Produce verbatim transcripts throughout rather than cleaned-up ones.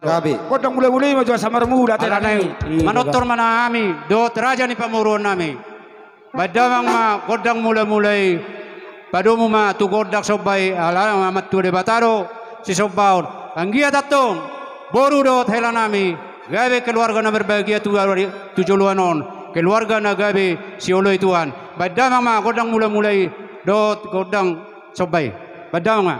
Gabe. Gondang mulamula i ma jo asa marmula. Alana i, manortor ma hami dohot raja ni pamoruonnami. Baen damang ma gondang mulamula i. Padomu ma tu gondang somba i, alana ma Amanta Debata do sisombaon. Anggiat antong boru dohot helanami gabe keluarga na berbahagia tu, tu joloan on, keluarga na gabe sioloi Tuhan. Baen damang ma gondang mulamula i dohot gondang somba i. Baen damang ma.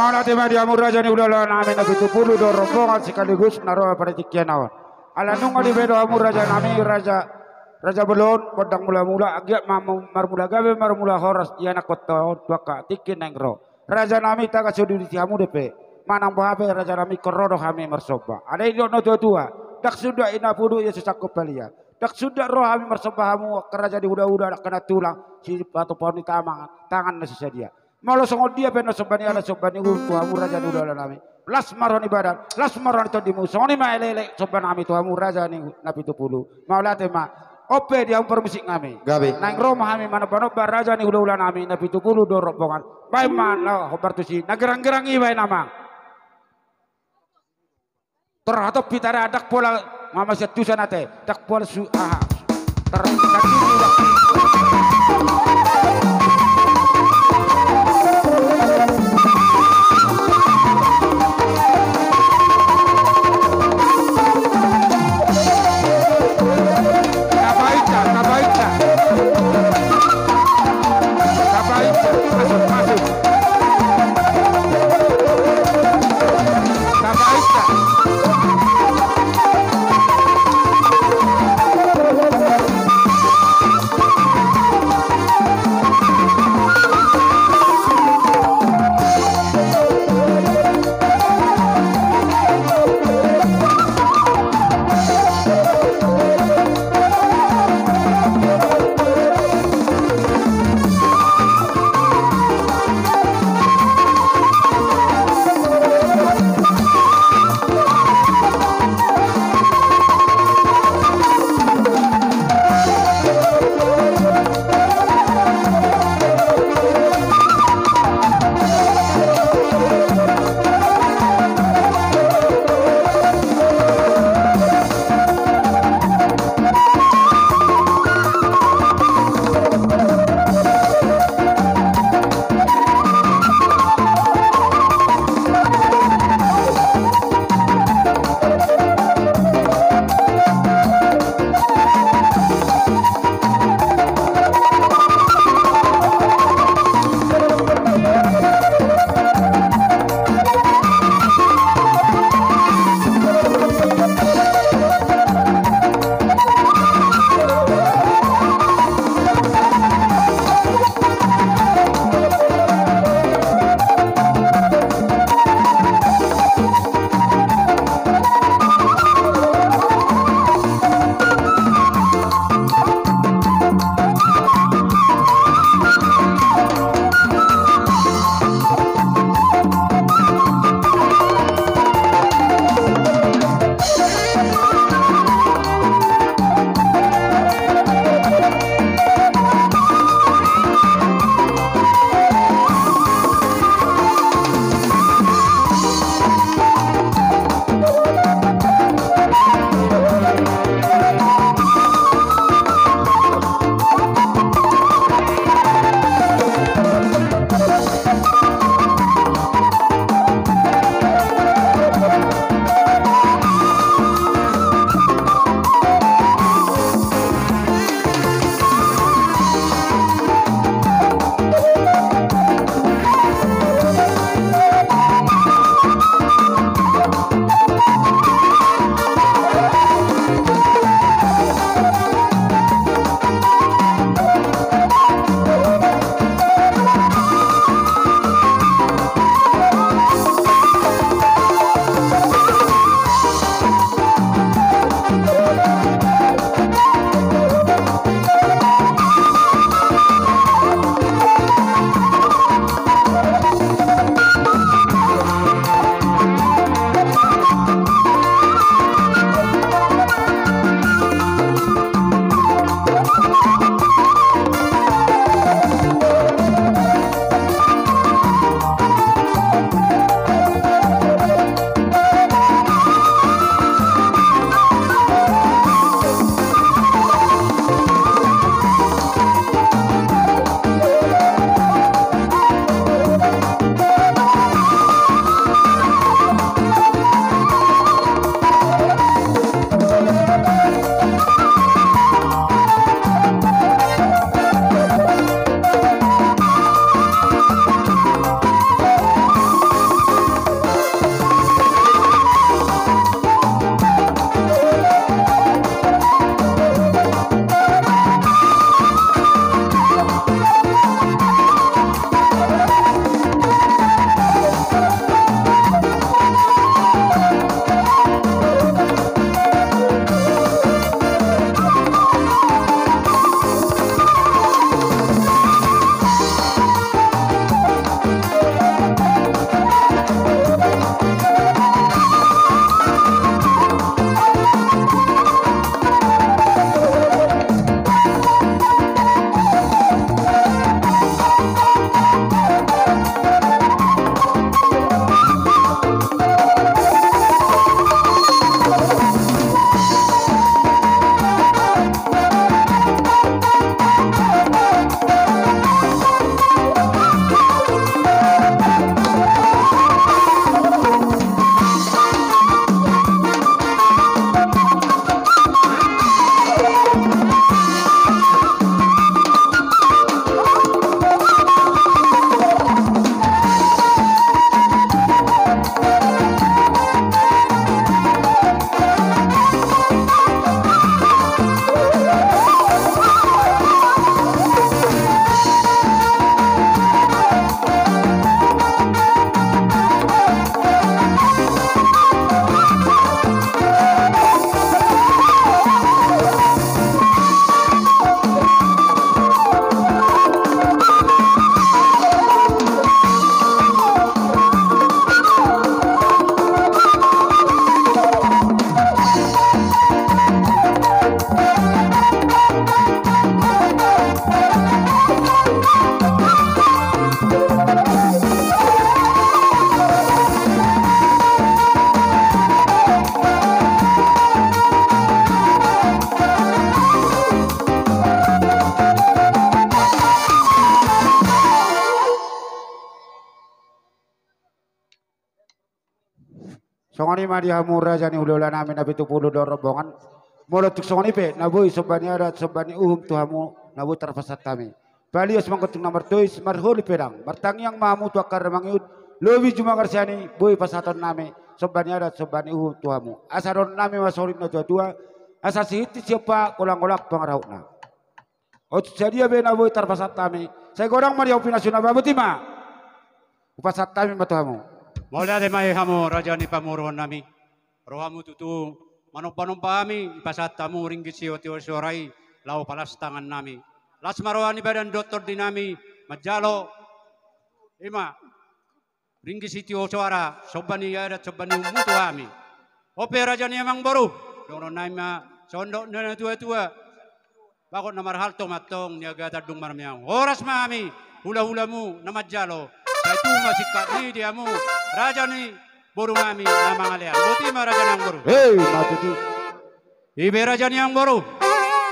Mauliate ma di hamu raja ni hulahulanami Napitupulu dohot rombongan sekaligus na ro pada tingki on. Ala nunga dibaen do hamu rajanami, raja, raja bolon, gondang mulamula, anggiat ma marmula gabe, marmula horas, ianakhonta on tu angka tingki naeng ro. Rajanami, tagan so diuduti hamu dope. Manang boha pe rajanami, ingkon ro do hami marsomba. Alai didok natuatua, ndang sundat ina puduk ia so sangkop palia. Ndang sundat ro hami marsomba hamu angka raja ni hulahula, angka nantulang, sipatupaon ni tangan, tangan na so sadia. Molo songon dia pe na somba ni halak, somba ni uhum tu hamu raja ni hulahulanami. Las ma roha ni badan, las ma roha ni tondimu. Songon i ma elekelek sombanami tu hamu raja ni Napitupulu. Mauliate ma. On pe di hamu parmusiknami. Gabe. Naeng ro ma hami manombanomba raja ni hulahulanami Napitupulu dohot rombongan. Baen ma laho hombar tusi. Na geranggerang i baen, amang. Tor hatop pitara, ndang pola mamasian tusan ate, ndang pola su-, aha. Tor Tabaikka, tabaikka. Tabaikka, masuk, masuk. Tabaikka. Songon i ma di hamu raja ni hulahula nami na pitu pulu dua rombongan. Molo tung songon i pe na boi somba ni adat somba ni uhum tu hamu na boi tarpasahat hami. Palias manggoting na martois marholi pedang martangiang ma hamu tu angka na mangihut. Lobi jumanggar sian i boi pasahaton nami somba ni adat somba ni uhum tu hamu. Asa dohonon nami ma songon i na tuatua. Asa sihit sihompa golang-golang pangarahutna. Otik sadia be na boi tarpasahat hami. Sai godang ma di hamu pinasuna ba boti ma. Hupasahat hami ma tu hamu. Mauliate ma i hamu raja ni pamoruon nami. Ro hamu tutu manomba-nomba hami dipasahat hamu ringgit sitio-tio soara i laho palas tangan nami. Las ma roha ni badan dohot tondi nami manjalo. Ima ringgit sitio soara somba ni adat somba ni uhum tu hami. Ope raja ni amangboru, dohonon nami ma songon dok ni na tuatua. Bagot na marhalto ma antong niagatan dung marmeaung. Horas ma hami hulahulamu na manjalo. Sai tubu ma singkat ni di hamu raja ni boru nami na mangalean. Boti ma raja ni amangboru. Hei ma tutu. Ibe raja ni amangboru.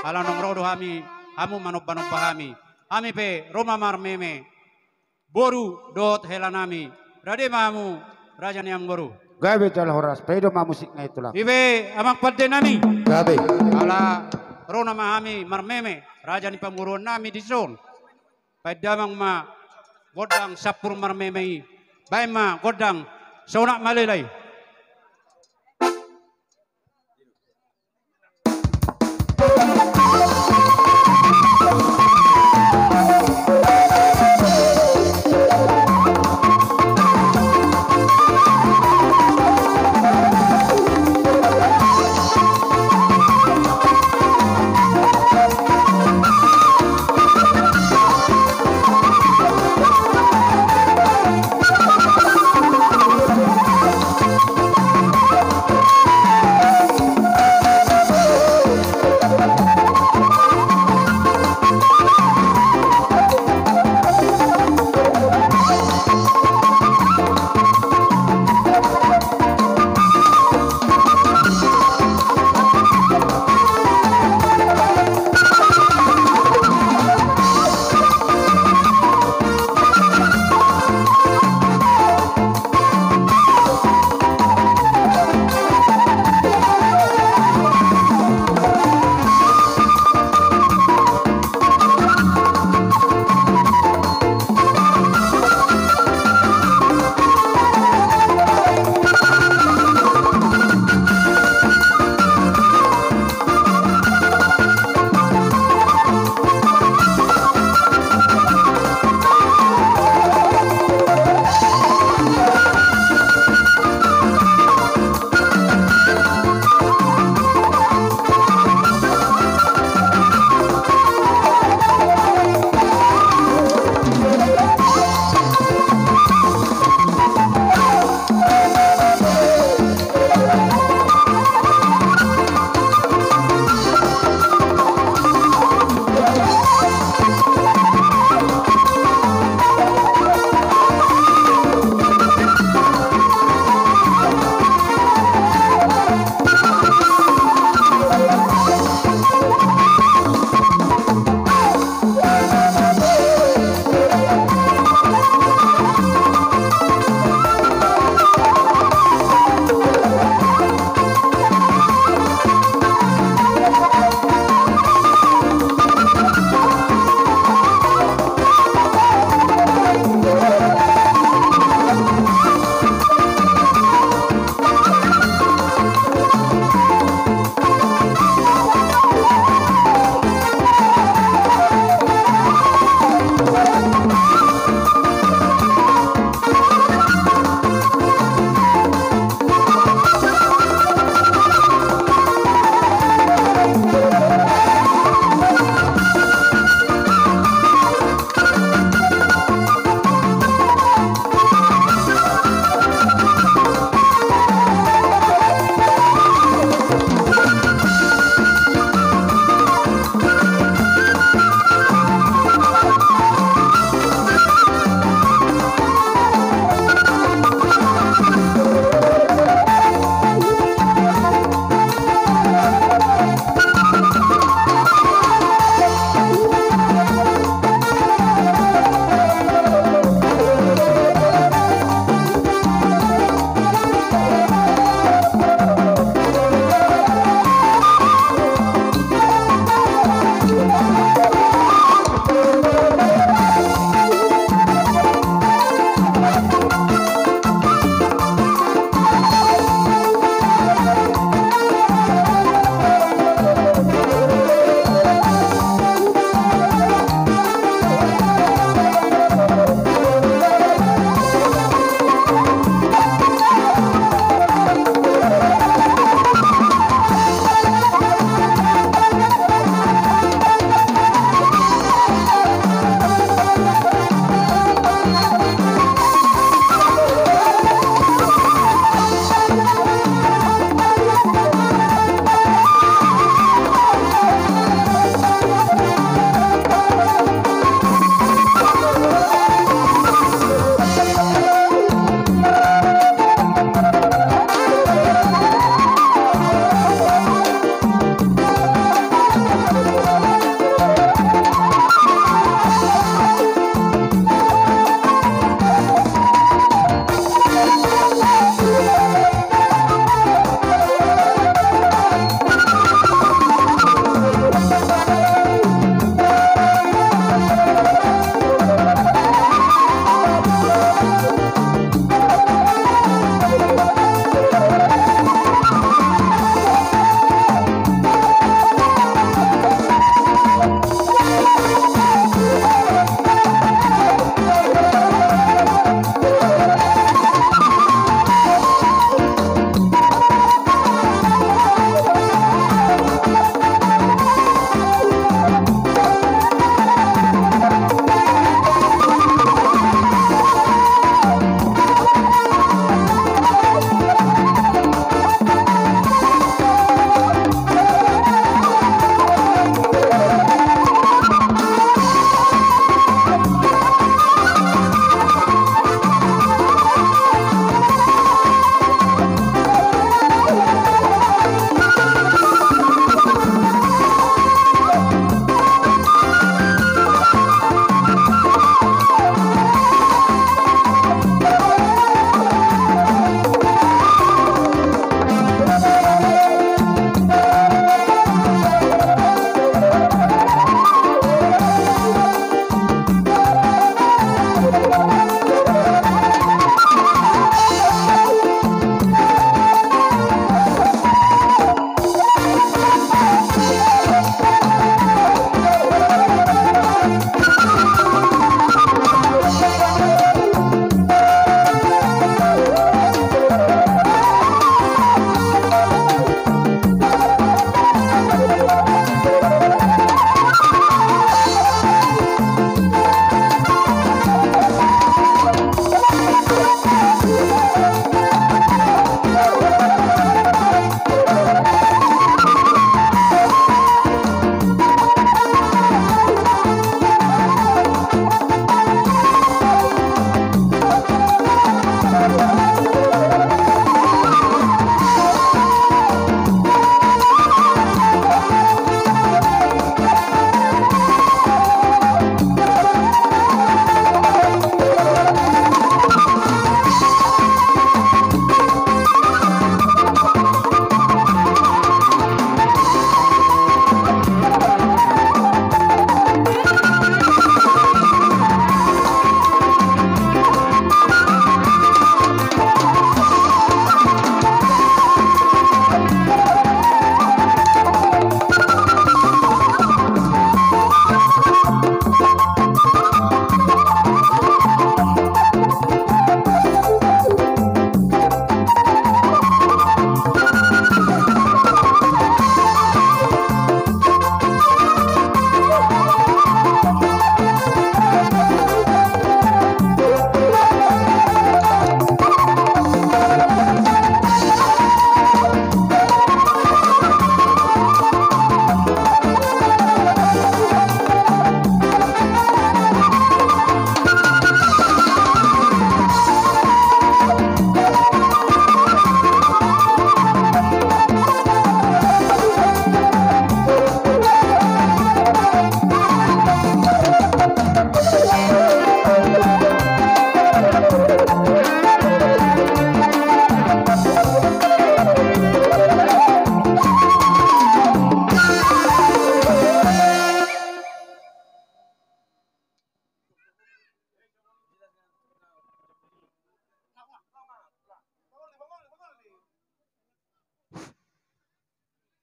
Ala naung ro do hami hamu manomba-nomba hami. Hami pe ro ma marmeme. Boru dohot hela nami. Rade ma hamu raja ni amangboru. Gabe jala horas paido ma musik na i tulang. Ibe amang pande nami. Gabe. Ala ro nama hami marmeme raja ni pamoruon nami dison. Baen damang ma gondang sampur marmeme i. Baen ma gondang sonak malelai.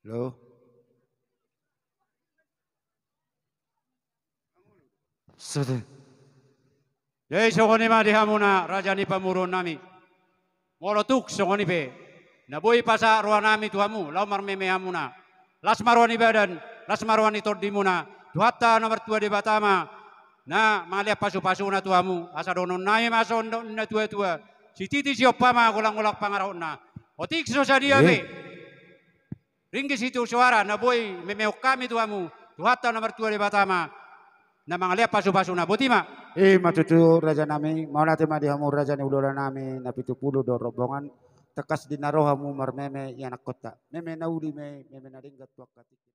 Lo. Sudah. Jadi songon i ma di hamuna raja ni pamoruonnami. Molo tung songon i pe na boi pasahat rohanami tu hamu laho marmeme hamuna. Las ma roha ni badan, las ma roha ni tondimuna. Tuhanta na martua Debata ma na mangalean pasupasuna tu hamu. Asa dohononnami ma songon na tuatua: Sititi siompa ma, golanggolang pangarahutna. Otik so sadia pe ringgit sitio soara na boi memehon hami tu hamu, Tuhanta na martua Debata ma na mangalean pasupasuna. Boti ma. I ma tutu rajanami, mauliate ma di hamu raja ni hulolanami na pitu pulu dohot rombongan. Tangkas di na ro hamu marmeme ianakkonta. Meme na uli ma i, meme na denggan tu angka tingki.